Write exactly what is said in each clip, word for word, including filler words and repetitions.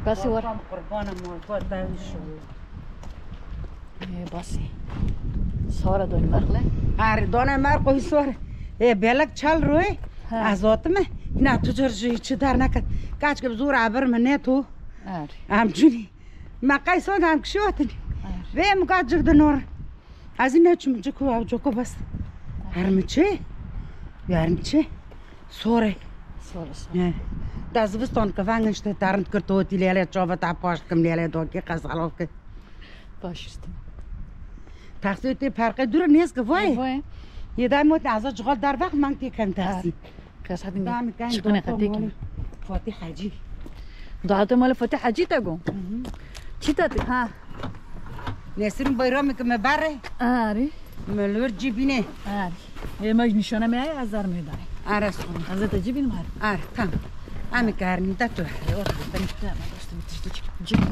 Kasî war. Kurban, kurban, morka te inşallah. Ê, basî. Sora donê merqle. Arê, donê merqo sor. Ê, belek çal royê. Ha. Ez otime. Na tu cor ji çi der neket. Kaç ke zor aber me ne tu. Arê. Em cunî. Me qey son em kişotin. Arê. Ve em kaç cik de nor. Ez ne çim cik ew coko bas. Her mi çi? Her mi çi? Sore. Sore, sore. He. Da zivistan ke veng işte tarint kir totî lêle çava ta paşt kim lêle dokî qezalovke. Baş üstüne. Taksî tê perqe dûr nêz ke vay. Vay. Yê da mot aza cixal dar vaq mang tê kem taksî. Qesat Dami kan çıkına doto kateki. Mali Fatih Hacı. Doto mali Fatih Hacı ta go. Hı hı. Çi ta ha? Nesrin bayramı ke me bare. Arê. Me lor cibine. Arê. E, me nişana me ay azar me dare. Ara son. Azar ta cibin var. Ar, tamam. Ami karni da tu. E, orada ben işte, ben işte, işte, işte, cibin.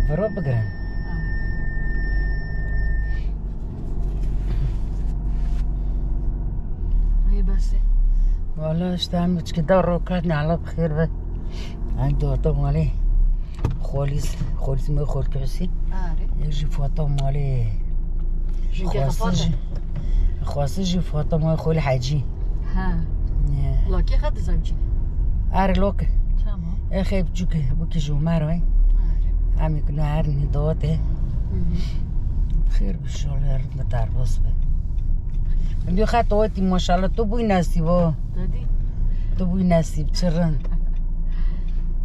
Viro bigirin. Ê, bes e. Wala işte em çikî da rokat ne, Allah bi xêr be. Em dota malê. Xolîs, xolîs me xolkesî. Arê. Ê jî fata malê. Jî Xwasi jî, xwasi jî fata malê xolî Hecî. Ha. Ne. Lokê xwe dizewcîne. Arê lok. Tamam. E xê biçûk e, bu ki ji Umer e. Arê. Em ê ku ne her nî dawet e. Hı hı. Xêr bi şol her me derbas be. Indi xet dawetî maşallah tu bûy nesîb o. Dadî. Tu bûy nesîb çi rind.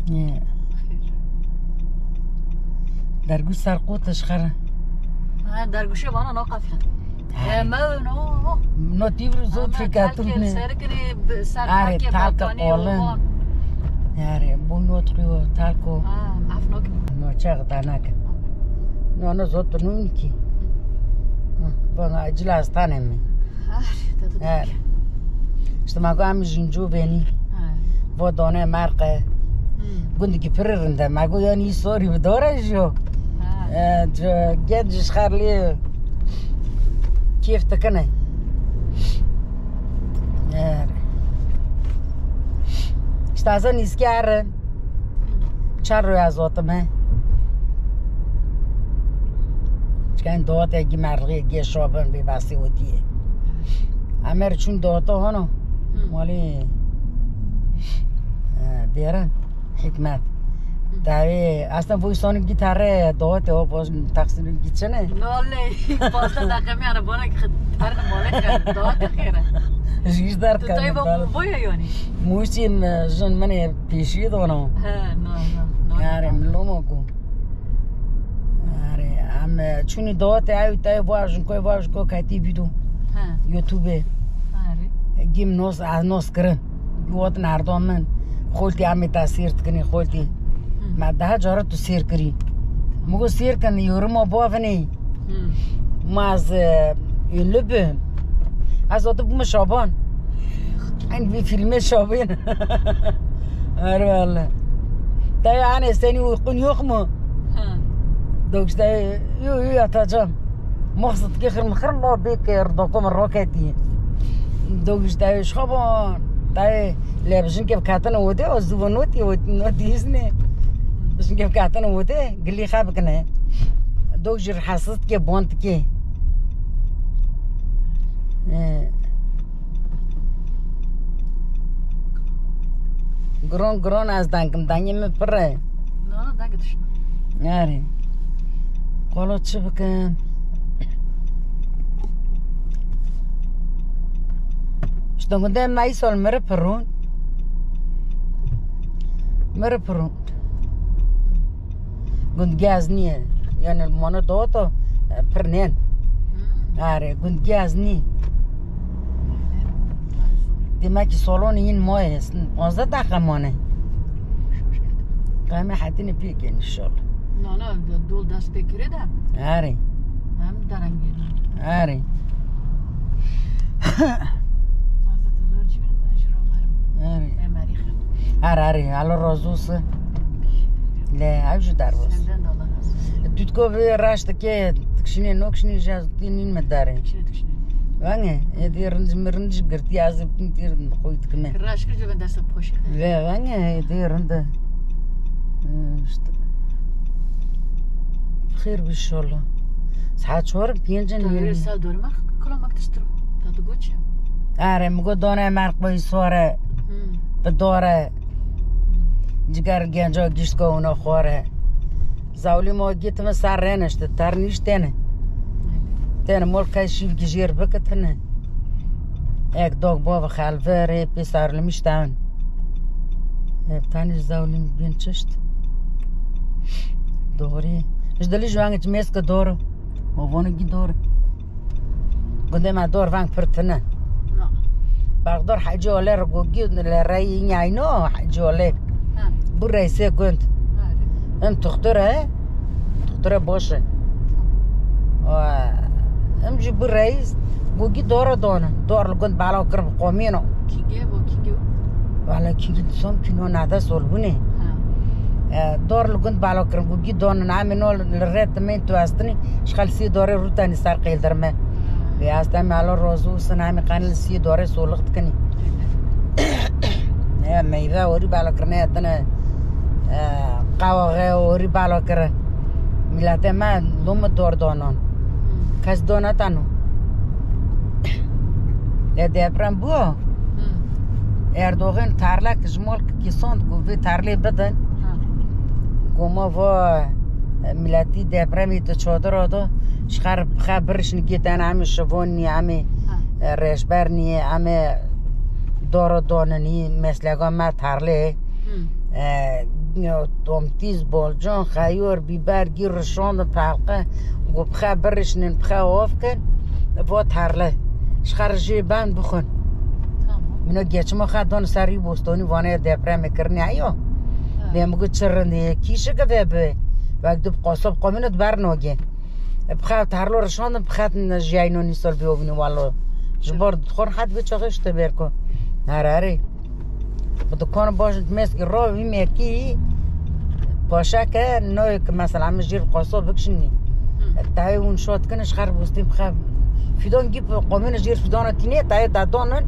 Ne. Dergû ser qot e ji xer. Ha, dergûşê vana naqefin. He. E, me no. No tîvir zor têketin. Ser kinê, ser Arê, telkê telke batanê qolin. Wan. Arê, bu not qiyo telko. Ha, af nakin. No çax da nakin. No, no zot nûn ki. Vana acil hastane mi? Arê, tadı He. Işte ma go em jincu beni. Ha. Vo done merqe. Hmm. Gundikî pir rinde. Ma go yani sorî bi dore jo. Ha. E, jo, genc ji xerlî kêf dikine. E. İşte azan nîskar. Çar roya zotime. Çken dawete gi merlixê gi şobin bê basî wetiye. Emer çûn dawete hano. Hı. Malê, e, dêrin hikmet. Hı. Dawê, aslında bu insanın gitarı dawete o boz taksinin gitsene. Noley, pasta dakika mi arabana ki tarın mole kar, dawete xêre. Jî dar Tu tayê kar, bak bu boya yani. Musim, e, jin min ê pêşiyê dano. He, na, na, na. Yare, min loma ku. Yare, em, e, çûnî dawetê ew tayê vajin koy, vajin koy ketî vîdyo. He. YouTube. Yare. Gim nos, a nos kirin. Got nerdan min. Xoltî em ê te sêr dikinî, xoltî. Hı. Me daha cara tu sêr kirî. Min got sêr kin, yoruma bavinê. Hmm. Ma ez, e, ünlü bûm. Ez ot bûme Şaban. En bir filme Şaban. Her valla. Tabii hani seni uykun yok mu? Ha. Dokuz tabii, yok, yok, yatacağım. Maksat ki xırm xırm o bir kere dokum roketi. Dokuz tabii Şaban. Tabii lebjin ke katın o de o zuva noti o noti izne. Bijin ke katın o de gili xabkne. Dok ji rehesist ke bond ke. Ee, Gron gron ez dengim, dengê min pir e. No, no, dengê dişin. Yarê. Qolo çi bikim? Ji dengundê me îsal miri pirûn. Miri pirûn. Gundgiyaz niye. Yani mano doto, e, pirnen. Hmm. Are, gundgiyaz ni. Demek ki salon yin moye, panzdeh dakika mane. Qeme hetine piyek inşallah. Na, na, dol dest pê kirê de. Are. Hem derengê. Are. Hazreti Nur cibir mi? Şuralarım. Are. Emerî xir. Are, are. Allah razı olsun. Le, ev ji derbas. Senden de Allah razı olsun. Tutko ve raştı ke, tikşine nokşine jaz dinin mi dare? Tikşine, tikşine. Venge, êdî rind, min rind jî girtiye, ez ê tîr xwe dikime. Kiraş kir ji ben dersa poşê. Ve, venge, êdî rind e. Ee, işte. Xêr bî inşallah. Saet çar pênc in. Tavê sal dorê me kilometre tiştir. Ta tu goçe. Are, mi got done merq boy sore. Hmm. Bi dore. Ciger genca gişt go ona xore. Zawlî mo gitime ser rênişte, ter nîştene. Tene mol qey şîv gijêr bikitine. Ek dog bo ve xelve rê pê sarlimiş tan. Ev tanî zawlî bin çişt. Doğru. Ji dilî ji wengê çi mêske dor. Mo vonu gî dor. Gundê me dor veng pir tine. Na. Baxdor hecî ole re gogî le reyî nyayno hecî ole. Ha. Bu reysê gund. Ha. Em tuxtur e. Tuxtur e boş e. Tamam. Em jî bu reys gogî dor donin. Dor li gund balo kir bi qomîno. Kîge bo kîge? Wala kîge som kîno nade sol bune. Ha. E, dor li gund balo kirin gogî donin. Amê no li rê timên tu estinî. Şixel sî dorê rûtenî ser qêldirme. Vê asta me alo rozu û sinamî qanî li sî dorê solix dikinî. He, meyve orî balo kirine, etine, e, qawaxe orî balo kirin. Milete me lûmi dor donon. Kes donetano. E, deprem bû. Erdogan tarlek ji molkekî sond ku vê tarlê bidin. Ha. Ku ma va, e, miletî depremî di çadira de ji xer bixe birişin gê ten em şivon nî, em ê, Ha. e, rêşber nî, em ê doro donin nî, meslega me tarlê. Hmm. E, domates, bolcan, xeyor, bîber, gî rişandin pelqe, ku bixe birişnin, bixe of kin, va tarle. Ji xer jê ben bixwin. Tamam. Min o geçima xwe dan ser rî bostanî, vanê depremê kirine eyo. Ha. Lê min got çi rindî, kîşik vê bi. Wek du qasab qomîne di ber nagê. Bi xwe tarlo rişandin, bi xwe jiyayno nîsal biyovînî walo. Ji bar dixwar het vê çaxê ji te ber ku. Her herê. Bi dikon baş mêskî ro wî mêkî paşa ke noyê ki mesela min jîr qoso bikişinî. Hı. Tayê hûn şot kin ji xer bûstî bixev. Fîdon gî qomîn jîr fîdona tînê tayê dadon in.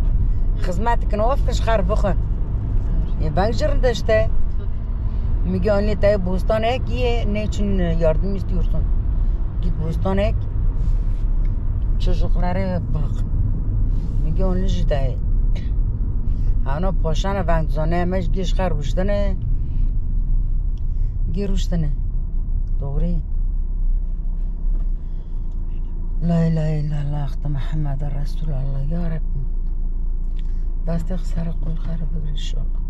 Xizmet kin of kin ji xer bixin. Ê beng jir de işte. Migê onlê tayê bostanek yê ne çin yardım istiyorsun. Git bostanek. Çocuklara bak. Migê onlê jî tayê. Hano paşana veng zane me ji gêş xer ruştene. Gê ruştene. Doğru. La ilahe illallah, Muhammed Resulallah. Ya Rabbi. Destê xwe ser qul xer bigir inşallah.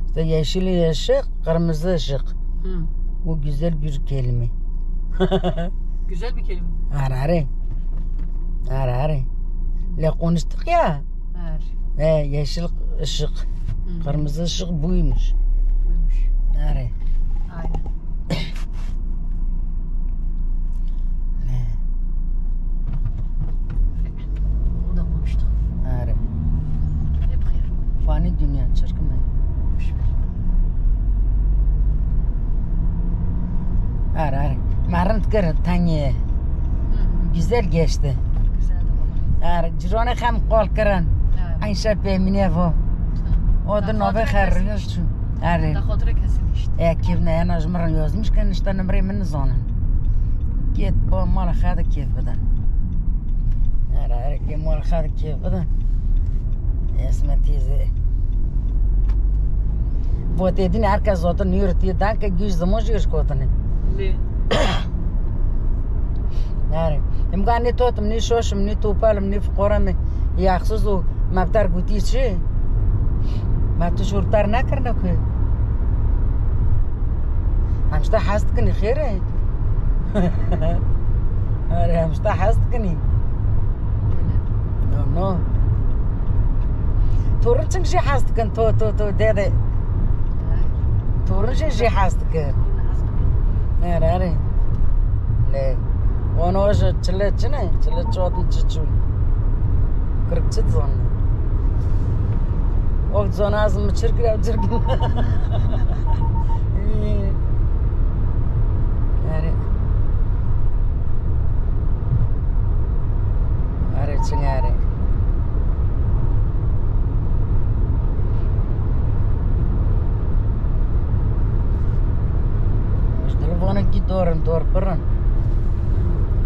İşte yeşil ışık, kırmızı ışık. Hı. Bu güzel bir kelime. Güzel bir kelime. Arare. Arare. Le konuştuk ya. Her. E, yeşil ışık. Hı. Kırmızı ışık buymuş. Buymuş. Arare. Aynen. Ne? O da konuştuk. Arare. Hep hayır. Fani dünya, çirkin mi? Boş ver. Her, her. Me rind kir, tengê. Hı hı. Güzel geçti. Güzeldi valla. Her, ciranê xem qol kirin. Evet. Eyn şer pêmînê vo. Tamam. O da navê xerriyo çû. Her. Da xotire kesin işte. E, kevne, ena ji min re yazmiş kin, işte nimrê min nizanin. Git bo mala xwe de kêf bidin. Her, her, gê mala xwe de kêf bidin. Esme teyze. Votê din herkes zotin yürütüyor. Danke güç zaman yürüş kotini. Lê. Yani, imkan ne totum, ne şoşum, ne topalim, ne fuqoram, yaksız o mabtar guti çi? Ma tu şurtar nakirne ku. Hem işte hast kini xêre. Are hem işte hast kini. No, no. Torun çim jî hez dikin, to, to, to, dede. Torun jî jî hez dikin. Her, her. Lê. Ono ji çile çi ne? Çile çot çi çû? Kırk çi zon. Ok zon az mı çirkin, çirkin. Her. Pir in.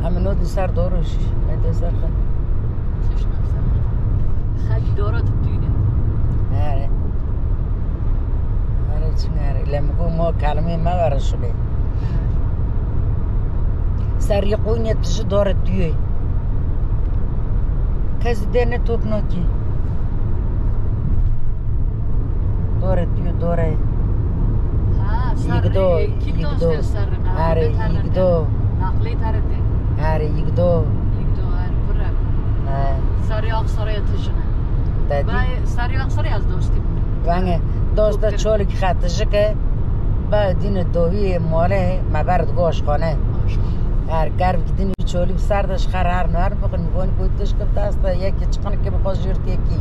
Em no di ser dor û şîş. Me di ser xwe. Çeşme ser xwe. Xelk dora tu tune. Here. Here çin here. Lê min got mo kelimê me were şibê. Serî qûnye tiji dore tuyê. Kes dê ne top nokî. Dore tuyê dore. Ha, Yigdo, serrî, kî yigdo. Dostê serrî, Are, naqlê yigdo. Naqlê tarete. Are, yigdo. Yigdo, are, pir e. He. Serrî Aksarayê tijine. Te dî? Bay, serrî Aksarayê ez dostî bûm. Venge, dosta Doktor. Çolik xetijike, ba dîne dovî mole, me ber goş xane. Maşallah. Her kerv gidin Çolî bi ser de ji xer her nû her bixin, gonî ku tişk bi dest de, yekî çiqinekê bi xwe jîr têkî.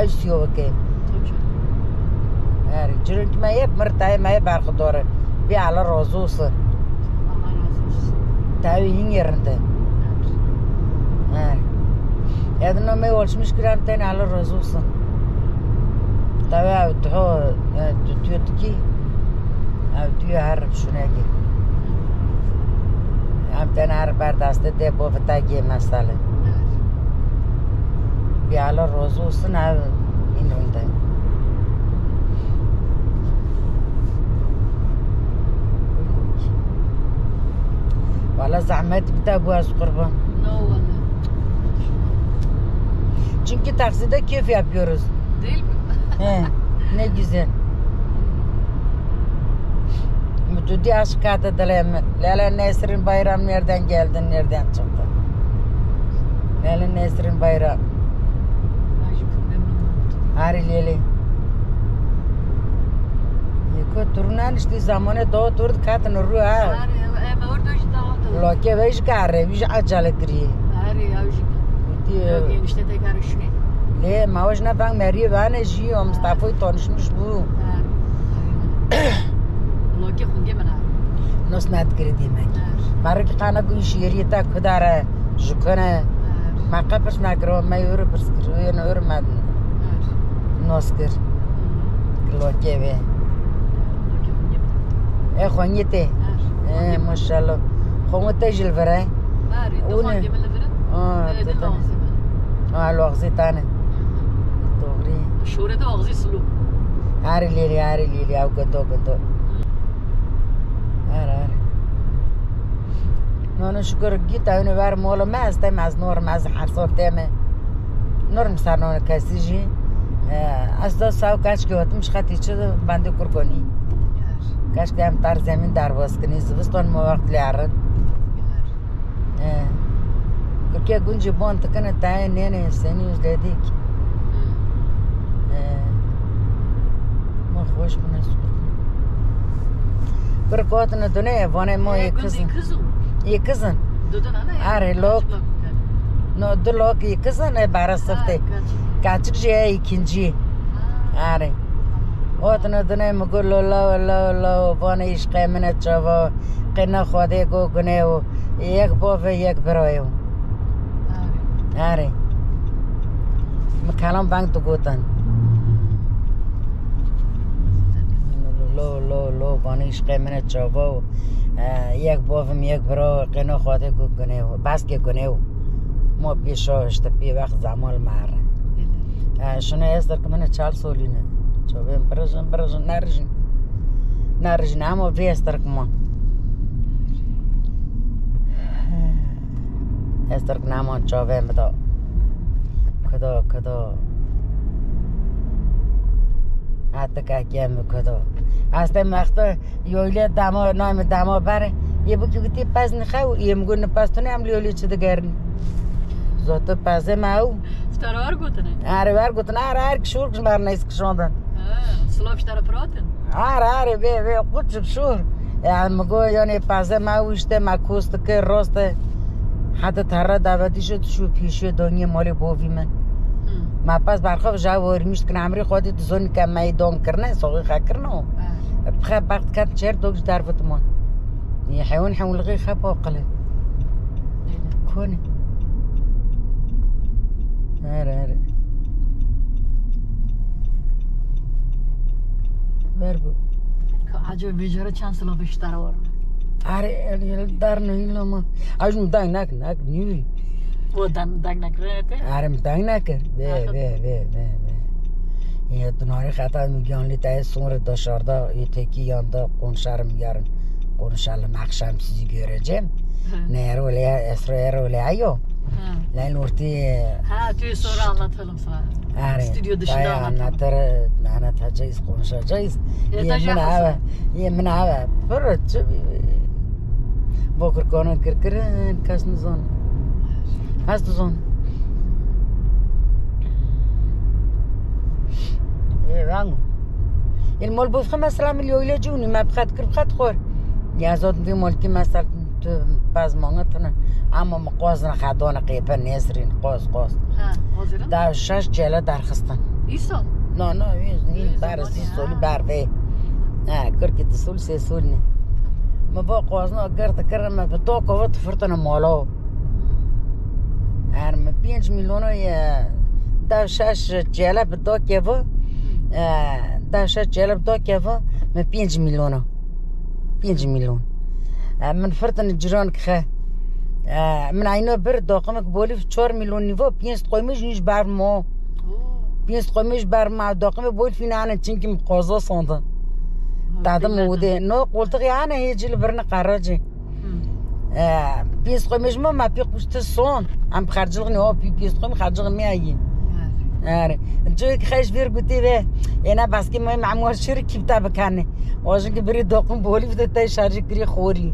Ew siyovike. Tabii canım. Her, cirinkî me yê, mir tayê me yê berxudor e. Bî Allah razı olsun. Allah razı olsun. Tayê hîngê rind e. Evet. Her. Edino me oluşmuş kiram tayê Allah razı olsun. Tayê ew diho, e, tu, tu, tu ki, ew tu her şunekî. Em tena her berdeste dê bo vita gê mesele. Bî Allah razı olsun ev înrinde. Valla zahmet bite bu ez kurban. No valla. Çünkü takside keyif yapıyoruz. Değil mi? He, ne güzel. Mutudi aşk kate dileme. Lele Nesrin Bayram nereden geldin, nereden çıktın? Lele Nesrin Bayram. Her lele. Yeko turnan işte zamanı doğu turdu katın ru ha. Loke ve iş kare, iş acele kiri. Diye. Yok, enişte tekrar işine. Le, ma hoş ne bang meriye vane ji o Mustafa'yı tanışmış bu. Loke xunge min a. Nos net kiri demek. Marı ki kana gün şiiriyete kudara jukene. Ma kapırs nakiro, ma yürü pırs kiri, yürü ma nos kir. Loke ve. E xunge te. E maşallah. Xunge te jil vere. Barê, tu Û ne? Xwendê min li vir in. Ha, Ee, tu din tane. Lazim in. Ha, loxzê tane. Hı hı. Doğru. Şorete axzî silo. Arê lêlê, arê lêlê, ew gundo, gundo. Arê, arê. Nano şükür git, ew ne ver mola me, ez tem, ez nor me, ez her sor teme. Nor mi ser nano kesî jî. Ee, ez da saw kaç ki otim şxetî çi bende kurkonî. Kaç ki em tar zemin derbas kinî, zivistan mo wext lê erin. He. Kirke guncî bon tikine tayê nêne senî ji lêdîk. He. Ma xweş bûne sor. Pir kotine dune, vanê ma He, yê gundî kizin. Kiz û? Yê kizin. Dudun ana ya. Are, lok. Kaçik lok? No, du lok yê kizin, e, bara sifte. Ha, kaçik. Kaçik jî e ikinci. Ha. Are. Otine dune mi got lo, lo, lo, lo, vanê îşqê min e çava. Qêna Xwedê go gune û yek bo ve yek bira yo. Arê. Arê. Mi kelam bang digotin. Lo, lo, lo, banî îşqê min e çava û, e, yek bovim, yek bira, qêna Xwedê go gune û. Baskê gune û. Mo pêşa işte pê wext zemal me here. Belê. E, şuna ez derkimine çal solîne. Çavên birijin, birijin, nerijin. Nerijin, ama vê ez derkima. Ez derkine ama çavên bida. Kudo, kudo. Hatika kem kudo. Hasta mexta Yoyle dama, name dama ber. Ye bu ki gitî pez nixew, ye mi got ni pez tune em li yoyle çi digerin. Zotu pezê me ew. Ji te re wer gotine? Her wer gotin, her, her kişor kiş ber neyz kişandin. Ha, silav ji te re piratin? Her, her, vê, vê, quçik şor. Yani mi got yani pezê me ew işte me kost dike, roste. Hadi terre davetî şo, tu şû pêşiyo dongê malê bovî min. Hmm. Me pez berxwe ji ew wermîş dikin, emrê xwe dî dizon ke me yê don kirine, soxî xe kirine o. Ha. Xe bext ket çer dok ji dervit mon. Yê hewin hewlixê xe po qile. Konê. Here, here. Ver bu. Ka acaba vêjara çend silavê ji te re warine? Are, el, el dar nehî loma. Ew ji min deng nekir, nekir, nî. O dan, deng nekir, te? Are, min deng nekir. Vê, Aha. vê, vê, vê, vê. Yê dinarê xeta min giyan lê te son re da şarda, yê tekî yan da konuşalım yarın. Konuşalım, akşam sizi göreceğim. Hı. Ne, ero le, esro ero le ayo. Hı. Leyl ortaya. Ha, tu sonra anlatalım sana. Are. Stüdyo dışında Ay, anlatalım. anlatır, anlatacağız, konuşacağız. E, Yê tabii, min haklısın. eve, yê min eve. Pırı, çi, bokir konu kirkirin, kes nizan. Has nizan. E, ben. Il mol bufxe mesela milyoyle cuni, me bxet kir, bxet xor. Ya zot bir mol ki mesela tu paz manga tına. Ama mi qozna xadona qepe nesrin, qoz, qoz. Ha, o zaman? Da şaş cele darxistan. İso? No, no, yüz, yüz, Yüz bar, zaman siz ya. soli bar ve. Ha, kırk yedi sol, ses sol ne. Mi bo qozna gırtı kırın, mi bi to kova tu fırtına molo. Her mi pênc milyono ye, da şaş cele bi do kevo. E, da şaş cele bi do kevo, mi pênc milyono. Pênc milyon. E, min firtin ciran kixe. E, min ayno bir doqimik bolî çar milyon nivo, pênc qoymiş nîj ber mo. Oo. Pênc qoymiş ber ma, doqimik bolî fînane, çünkü mi qozo sondu. Ha, Tadım kıymetli. ude. No, koltuk yani hecil birine karaci. Hı. E, pênc qoymiş mo, ma pê kuştu son. Em xercilığını o, pê pênc qoymiş xercilığını mi ayı. Evet. Yani, cüyük xeş bir guti ve, ena baskı mı mamur şir kipta bikane. Wajin ki birî doqim bolî vide te şarjî kirî xorî.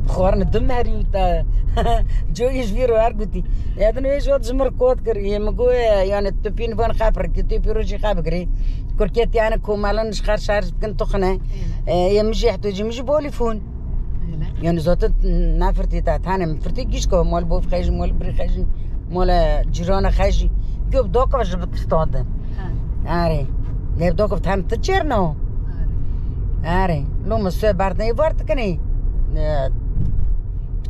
Xwarin dim herî te. Jo îş vî ro her gotî. Ya din wê ji wat ji mir kot kir. Yê mi go, e, yani tu pîn van xapir ki tu pîro jî xap girî. Kurket yani komalan ji xar şarj bikin tu xine. E, yê mi jî ihtiyacî mi jî bolî fûn. Öyle. Yani zaten nafirtî ta tane mi firtî giş ko mol bof xejî, mol birî xejî. Mola cîrana xejî. Gök doka ji bi tistandin. Ha. Arê. Nev doka tam ti çêrno. Arê. Arê. Lo mi sö berdnê var tikini. Ne.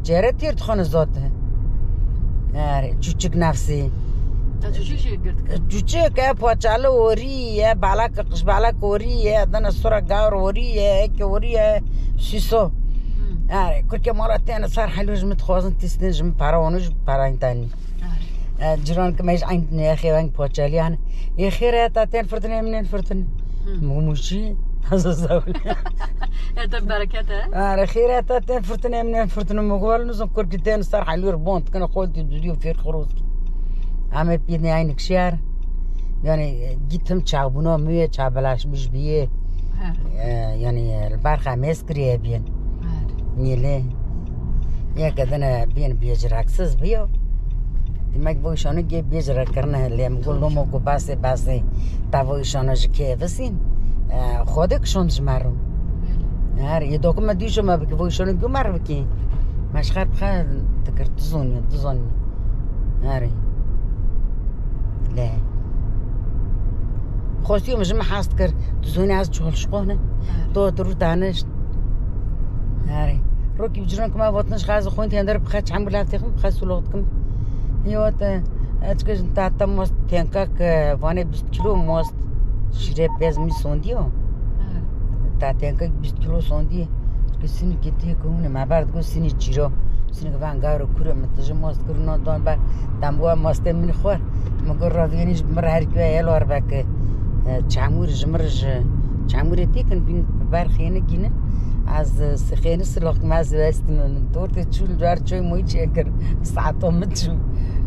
Çêre tîr txone zote. Arê. Çuçuk nefsi. Ta çuçuk şey girdik. Çuçuk e poçalı orî ye, balak kış balak orî ye, dana sura gar orî ye, ek orî ye, siso. Hı. Arê. Kurke mola tene sar halû ji mi tixwazin tistin ji mi para onu ji para intani. E, ciran ki me ji eyn nexê weng poçeliyan. Ê xêr e ta tên firtinê min ên firtin. Hı. Mumuşî. Zazavli. E, te bereket e. Are xêr e ta tên firtinê min ên firtin. Mugwal nizon kurki tên ser halûr bon. Tkine xol ti dudiyo fêr xoroz. Ame pînê eyn kişiyar. Yani, e, gittim çağbuna müye çağbelaşmış biye. Ha. E, yani, e, li ber xemêz kiriye biyen. Nîlê. Yeke dine bîn bêciraksiz biyo. Demek bu işanı ge bêcirak kirine lê em gu lomo ku basê basê ta bu işanı ji kê visîn. E, Xwedê kişand ji me ro. Her yê dokuma dîşo me biki bu işanı gu mer biki. Me ji xer bixe dikir dizonî, dizonî. Her. Lê. Xwestiyo min ji min hez dikir. Tu zonî ez çolşixo ne. Evet. Do tu rû danişt. Herê. Rokî bi ciran ku me votin ji xaz xwin tênder bi xeç hemû lav têxim bi xeç û lox dikim. Yot, e, ez çike ji tata most tenka ke vanê bîst kilo most. Şîrê bez min sondiyo. Evet. Ta tenka bîst kilo sondiye. Çike sinî ketiye ku hûn e me ber digo sinî çîro. Sinî ki van garo kuro min tije most kir no don ber. Tam bu mostê min xwar. Mi got, "Ravênî ji mir her kuya yê lor veke, e, çamûr ji mir ji çamûrê têkin bîn bi ber xêni gînin." Ez, e, si xêni siloxkim, ez westim min. Tortê çû li ber çoy moy çêkir. Saeto min çû.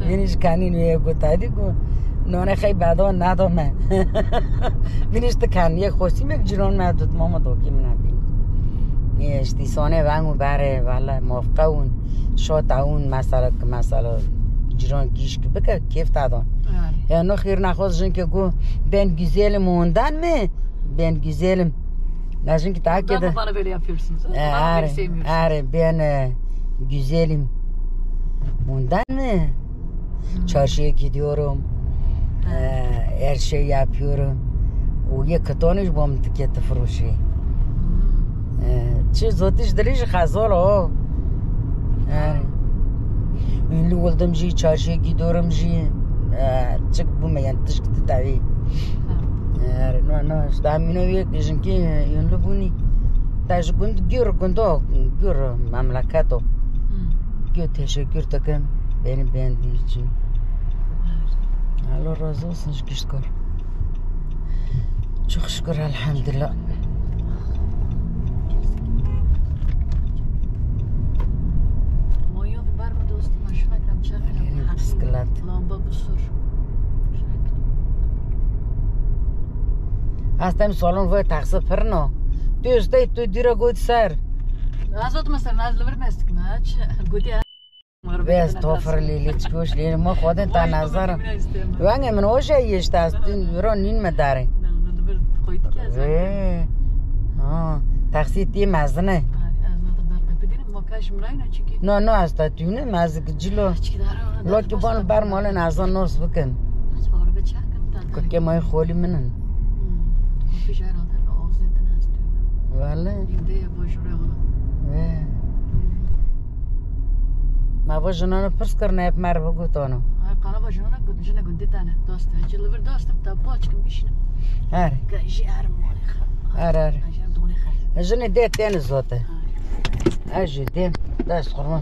Vênî ji kanîn wê got, "Hadi," got, "nonê xey bado nado me." Vînî ji ti kanî yek xwesî mek ciron me dut mama dokî min a bîn. Ê, ji dîsonê veng û berê, valla mofqe ûn, şota ûn, mesela ki, mesela ciron gîş ki bike, kêf ta don. Yani. Ya no xêr naxwaz jin ki gu ben güzelim ondan mı? Ben güzelim. Na jin ki ta Ondan kede. mı bana böyle yapıyorsunuz, ha? E, Bana are, beni sevmiyorsunuz. Are, ben, e, güzelim. Ondan mı? Hı. Çarşıya gidiyorum. Ha. E, her şey yapıyorum. O yek kitoniş bom tiketi furuşi. Hı. E, çi zotiş diliş xazol o. E, ünlü oldum ji, çarşıya gidiyorum ji. E, çık bu meyen tişk tabii. Ha. E, no, no, işte amino yek, jinki ünlü buni. Te ji gund gür gundo gür memleketo. Hmm. Gür teşekkür dikim. Beni beğendiği için. Evet. Allah razı olsun, şükür. Çok şükür, elhamdülillah. Moyov bar mı dostum? Şuna kam çarpıyor. Bisiklet. Lamba busur. Hasta mi salon ve taksi pırno. Tu üstte tu dira god ser. Azot mesela naz liver mestik mi? Aç. Gudi. Bes tofir lili çikoş lili ma xwedin ta nazar. Wenge min hoşe yişte, ez tu ro nîn me dare. Ee. Ha, taksi tî mezine. No, no, ez te tune mez gicilo. Lo ki bon ber mole nazan nos bikin. Kutke may xoli minin. Vale. Ee. Ma bo jinano pirs kirine, hep mer bigotano. Ay, qana bo jinano gut-, jine gundî tane. Dost, hecî li vir dostim, ta paçkim bişinim. Her. Ka jî her malê xer. Her, her. Ka jî her dolê xer. Jine dê têne zote. Ay. Ez jî dê. Dest xurma.